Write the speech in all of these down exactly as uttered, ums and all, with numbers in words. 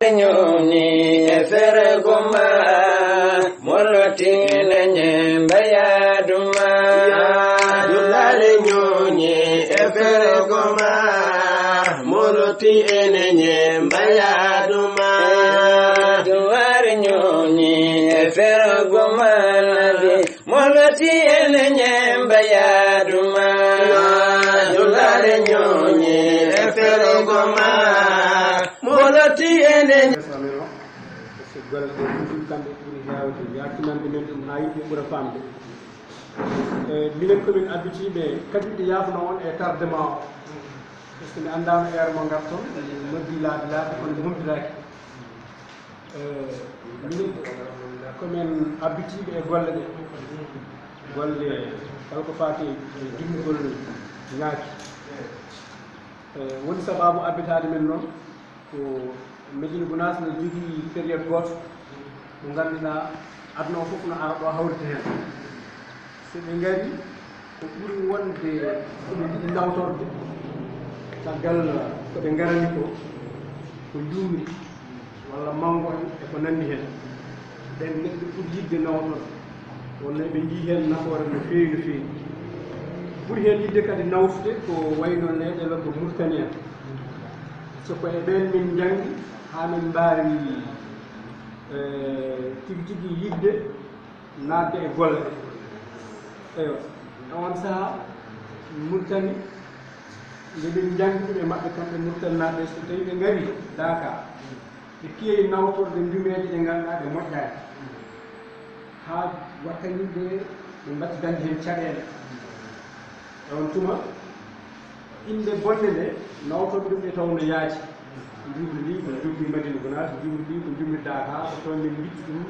Ñoni e fergo ma, moloti ene ñemba yaaduma. Dullare ñoni e fergo ma, moloti ene ñemba yaaduma. Dullare ñoni e fergo ma, moloti ene ñemba yaaduma. Dullare ñoni e fergo ma, moloti ene. Parce que golle ɗe toujours kamɓe ɓuri heewde yaatinande men ɗum haa yimɓe ɓura famde. E minen komin abbitiiɓe kadi ɓe yaafno on e tardement o. Parce que mi anndaano heure mo ngarton, mi noddi laabi laabi kono mi humpitaaki. E minen komin abbitiiɓe e golle ɗe. Golle kala ko faati e jumgol ngaaki. E woni sababu abbitaade men noon ko Médina Gounass no jogii période gooto mo ngannduɗaa aduna o fof no ara ɗo hawriti heen. So ɓe ngari ko ɓuri wonde ko ɓe njiɗi nawtorde caggal ko ɓe ngarani ko, ko njuumri walla manngo en e ko nanndi heen. Ɓeen neɗɗo ɓuri yiɗde nawtorde, wonno eɓe njii heen nafoore no feewi no feewi. Ɓuri heen yiɗde kadi nawtude ko wayno leyɗe lobbo Mauritanie en. So ko e ɓeen min njanngi haa min mbaawi, eh, tigi tigi yiɗde naatde e golle ɗe. Eyo, e on sahaa Mauritanie nde min njanngi ɗum e maɓɓe kamɓe Mauritanie naaɓe, so tawii ɓe ngarii Dakar, ɓe keewi nawtorde njumeeje ɗe ngannduɗaa ɗe moƴƴaani. Haa waɗta yimɓe ɓe mbaɗti dañde heen caɗeele. E on tuma, innde bonde nde nawtorde ɗum e taw no yaaji. Njuumri ndi ko njuumri Madina Gounass, njuumri ndi ko njuumri Dakar, ko toon min mbitti ɗum.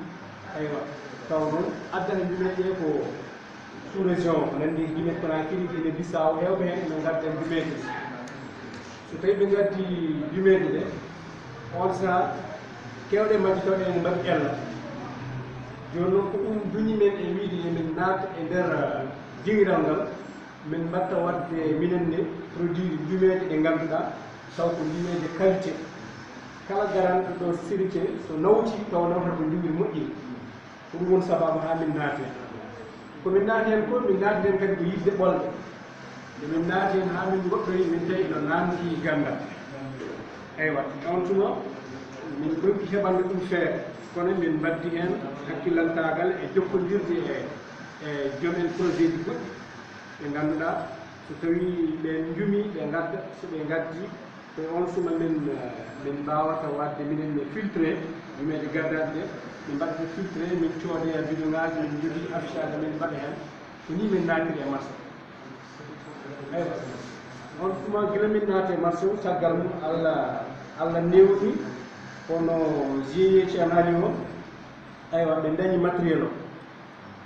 Aywa, taw noon addata njumeeje ɗe ko sous-région o, ko nanndi Guinée Conakry, Guinée Bissau, heewɓe heen ene ngadda njumeeje ɗe. So tawii ɓe ngaddi njumeeje ɗe, on sahaa keewɗe majje taw ene mbaɗi ella. Jooni noon ko ɗum duñi men e wiyde emin naata e nder, eh, diwiral ngal, min mbaɗta waɗde minen ne produit njumeeje ɗe ngannduɗaa taw ko njumeeje qualité. Kala garanɗo ɗo sérité so nawti taw nawata ko njuumri moƴƴiri. Ko ɗum woni sababu haa min naati heen. Ko min naati heen ko, min naati heen kadi ko yiɗde ɓolde. Nde min naati heen haa min ngoɗɗoyi, min tawi ino naamndii ganndal. Eywa, on tuma, min ronki heɓande ɗum feere, kono min mbaddi heen hakkillantaagal e jokkondirde e, e joom en projet ji goɗɗi, ɓe ngannduɗaa, so tawii ɓe njumii, ɓe ngadda, so ɓe ngaddii, ko e on suma min, eh, min mbaawata waɗde minen ne filtré, njumeeje gaddaɗe ɗe, min mbaɗa ko filtré, min coodoya bidon ŋaaji, min njogii affichage, min mbaɗa heen. Ko nii min naatiri e marché. Eywa. On tuma gila min naati e marché o, caggal mum Allah, Allah newni, kono G I E Thiel haali o, eywa, ɓe dañi matériel o.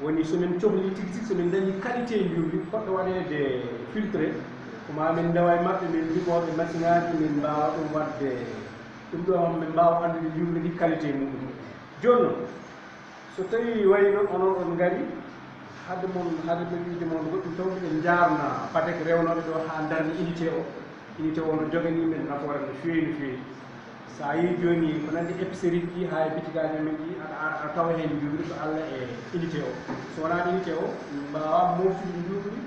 Woni so min cohli tigi tigi, so min dañi qualité njuumri poɗɗo waɗeede filtré, ko ma min ndewa e maɓɓe, min njogooɓe machine aaji, min mbaawa ɗum waɗde, ɗum ɗo min mbaawa anndude njuumri ndi qualité muɗum. Jooni noon, so tawii wayno onon on ngari, hade mon, hade ɓe wiide mon goɗɗum taw, miɗen njaarna Patek rewnooɓe ɗo haa ndarni unité o. Unité o no joganii men nafoore no feewi, no feewi. So a yii jooni ko nanndi épicerie ji haa e bitigaaji men ɗi, aɗa, aɗa, aɗa tawa heen njuumri ko Allah e unité o. So wonaa unité o, min mbaawaa mooftude njuumri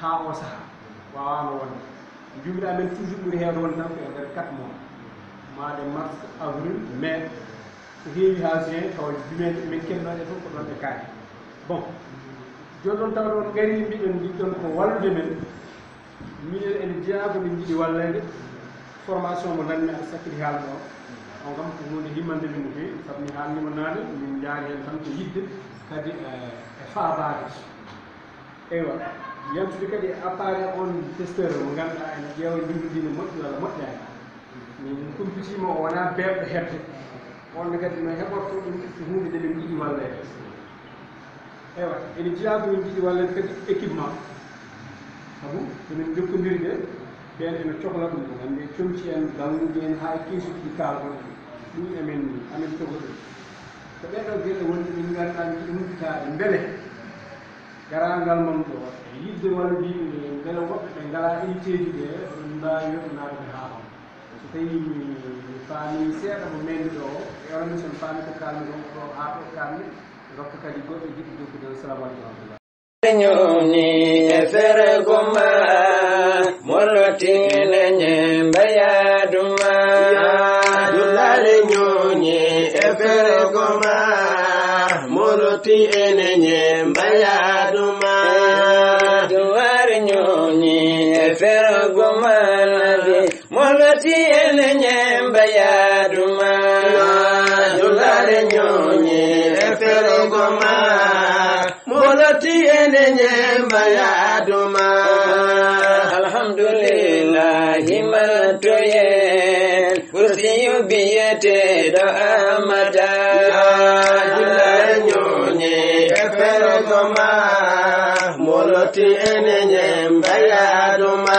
haa o sahaa. Waawaano wonde. Njuumri amen toujours ɓuri heewde wonde tan ko e nder quatre mois. Mois de mars, avril, mai. Ko heewi haa juin, tawa njumeeje men kennooɗe fof ko ɗoon ɗe kaari. Bon, jooni noon tawa ɗoon ngarii, mbiɗon njiɗɗon ko wallude men. Minen ene jeyaa ko min njiɗi walleede. Formation mo nanmi aɗa sakkiti haalde o, on kam ko huunde himmande min no feewi, sabu mi haalniima naane, min njaari heen tan ko yiɗde, kadi, eh, e faabaade. Eywa, yantude kadi e appareil on testeur mo ngannduɗaa ene ƴeewa njuumri ndi no moƴƴi walla moƴƴaani. Min kumpitiima o wonaa beeɓɗo heɓde. On ne kadi no heɓorto ɗum ko huunde nde min njiɗi walleede. Eywa, ene jeyaa ko min njiɗi walleede kadi équipement. Sabu ko min njokkondiri de, ɓeen ene cohla ɗum, ko wonde comci en, galluuji en, haa e keesuuji ɗi kaalɗon en. Ɗum emin, amin cohla ɗum. Ko ɗee ɗoo geɗe woni ɗe min ngannduɗaa min njiɗi humpitaade. Mbele garaangal mon ɗo, e yiɗde wallude yimɓe ɓe, mbele woɓɓe ɓe ngalaa unité ji ɓe, oɗon mbaawi yoɓnaade ɓe haa on. Tawi mi faami seeɗa mo mennduɗo o, e onon so mi faami ko kaalmi ɗon ko haa ɗo kaalmi, rokka kadi goɗɗo jiɗi jokkude. Assalamu aleykum wa rahmatullah. Ñuuni e fergo ma, moloti ene ñemba yaaduma. Dullare ñuuni e fergo ma, moloti ene ñemba yaaduma. Dullare ñuuni e fergo ma, nabi, moloti ene ñemba yaaduma. Dullare ñuuni e fergo ma, moloti ene ñemba yaaduma. Alhamdulillahi, mantoyen, kursiyu biyeteɗo Amada. Dullare ñuuni e fergo ma, moloti ene ñemba yaaduma.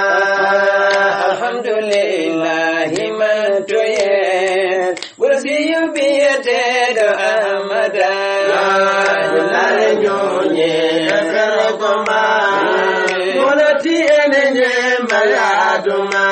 Alhamdulillahi, mantoyen, kursiyu biyeteɗo Amada. Dullare ñuuni e fergo ma, moloti ene ñemba yaaduma.